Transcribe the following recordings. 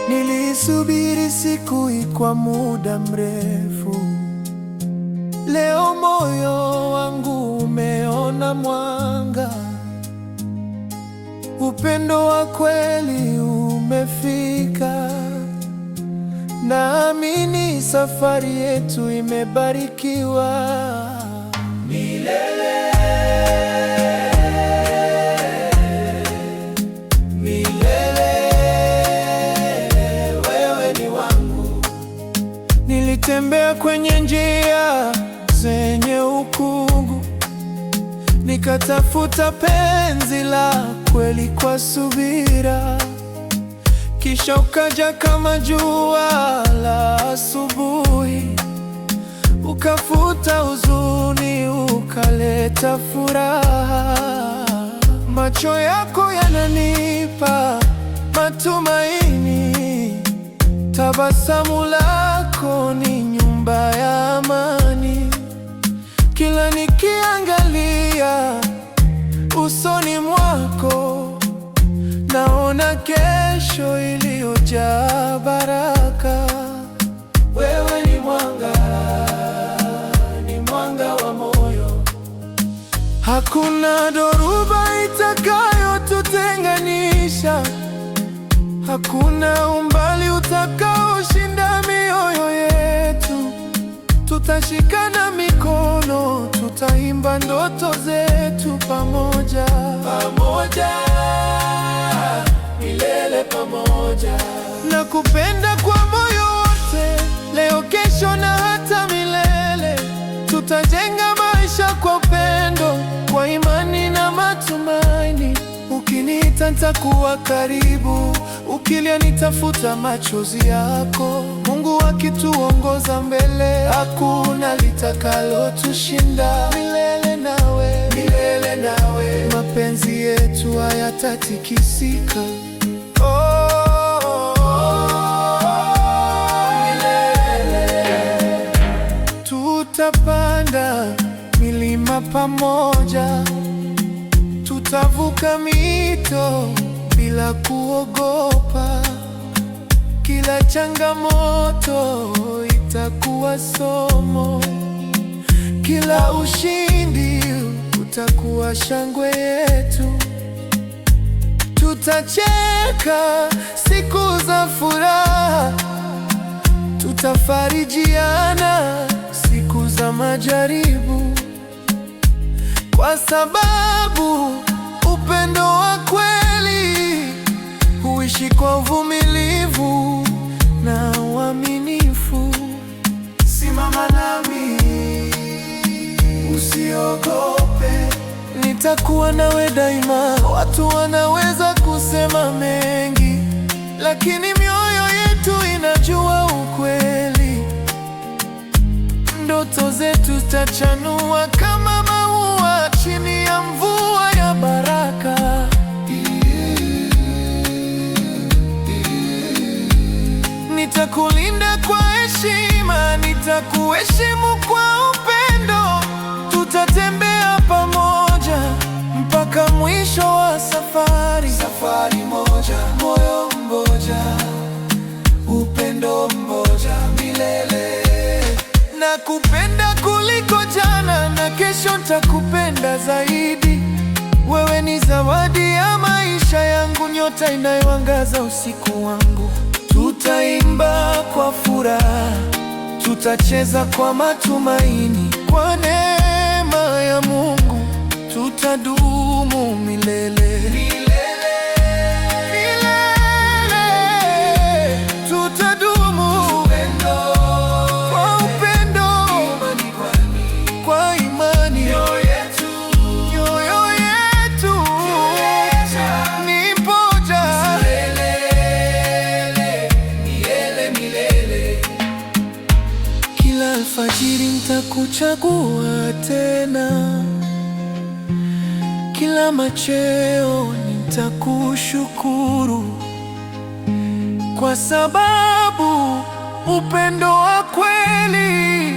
Nilisubiri siku hii kwa muda mrefu. Leo moyo wangu umeona mwanga. Upendo wa kweli umefika. Naamini safari yetu imebarikiwa milele, milele. Wewe ni wangu. Nilitembea kwenye njia zenye ukungu, nikatafuta penzi la kweli kwa subira. Kisha ukaja kama jua la asubuhi, ukafuta huzuni, ukaleta furaha. Macho yako yananipa matumaini, tabasamu lako ni nyumba ya amani. Kila nikiangalia usoni mwako, naona kesho iliyojaa baraka. Wewe ni mwanga wa moyo. Hakuna dhoruba itakayotutenganisha, hakuna umbali utakaoshinda mioyo yetu. Tutashikana mikono, tutaimba ndoto zetu pamoja, pamoja, milele pamoja. Nakupenda kwa moyo wote, leo, kesho na hata milele. Tutajenga maisha kwa upendo, kwa imani na matumaini. Ukiniita nitakuwa karibu, ukilia nitafuta machozi yako. Mungu akituongoza mbele, hakuna litakalotushinda. Milele nawe, milele nawe, mapenzi yetu hayatatikisika. Oh, milele. Tutapanda milima pamoja, tutavuka mito bila kuogopa. Kila changamoto itakuwa somo, kila ushindi utakuwa shangwe yetu. Tutacheka siku za furaha, tutafarijiana siku za majaribu, kwa sababu upendo wa kweli huishi kwa uvumilivu na uaminifu. Simama nami, usiogope, nitakuwa nawe daima. Watu wanaweza kusema mengi, lakini mioyo yetu inajua ukweli. Ndoto zetu zitachanua kama maua chini ya mvua ya baraka. Nitakulinda kwa heshima, nitakuheshimu kwa upendo. Tutatembea pamoja mpaka mwisho wa safari. Safari moja, moyo mmoja, upendo mmoja milele. Nakupenda kuliko jana na kesho nitakupenda zaidi. Wewe ni zawadi ya maisha yangu, nyota inayoangaza usiku wangu. Tutaimba kwa furaha, tutacheza kwa matumaini. Kwa neema ya Mungu tutadumu milele. Milele tutadumu kwa upendo, kwa imani, mioyo yetu ni moja. Kila alfajiri nitakuchagua tena, kila macheo nitakushukuru, kwa sababu upendo wa kweli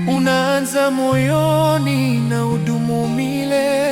unaanza moyoni na udumu milele.